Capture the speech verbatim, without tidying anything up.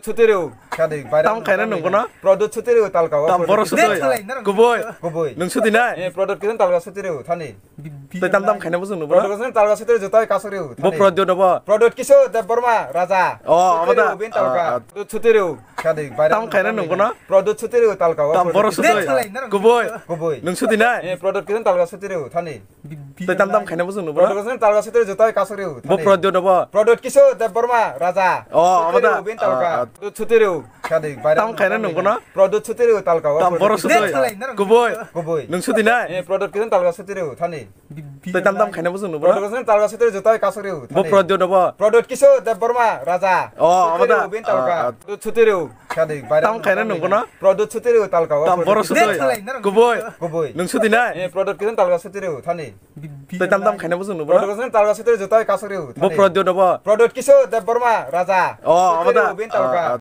Sutiriu. Tam khaina nungkho no? Product sutiriu talka o. Tam boro sutiriu. Kubui. Kubui. Nung suti nai? Eh, product kisan talka sutiriu thani. Tei tam tam khaina bujung nungkho no? Product kisan talka sutiriu jutai kasuriu. Bo product no bo? Product kisu Debbarma Raja. Oh, abo da? Sutiriu bin talka. Ah, ah. Product sutiriu. Tam khaina nungkho no? Product sutiriu talka o. Tam boro sutiriu. Kubui. Kubui. Nung suti nai? Eh, product kisan talka sutiriu thani. Tei tam tam khaina bujung nungkho no? Product kisan talka sutiriu jutai kasuriu. Bo product no bo? Product kisu Debbarma Raja. Oh, abo da? Sutiriu bin talka. Ah, ah. Product sutiriu. Tam khaina nungkho no? Product sutiriu talka o. Tam boro sutiriu. Kubui. Kubui. Nung suti nai? Eh, product kisan talka sutiriu thani. Tei tam tam khaina bujung nungkho no? Product kisan talka sutiriu jutai kasuriu. Bo product no bo? Product kisu Debbarma Raja. Oh, abo da? Sutiriu bin talka. Ah, ah. Product sutiriu. Tam khaina nungkho no? Product sutiriu talka o. Tam boro sutiriu. Kubui. Kubui. Nung suti nai? Eh, product kisan talka sutiriu thani. Tei tam tam khaina bujung nungkho no? Product kisan talka sutiriu jutai kasuriu. Bo product no bo? Product kisu Debbarma Raja. Oh, abo da? Sutiriu bin talka. Ah, ah.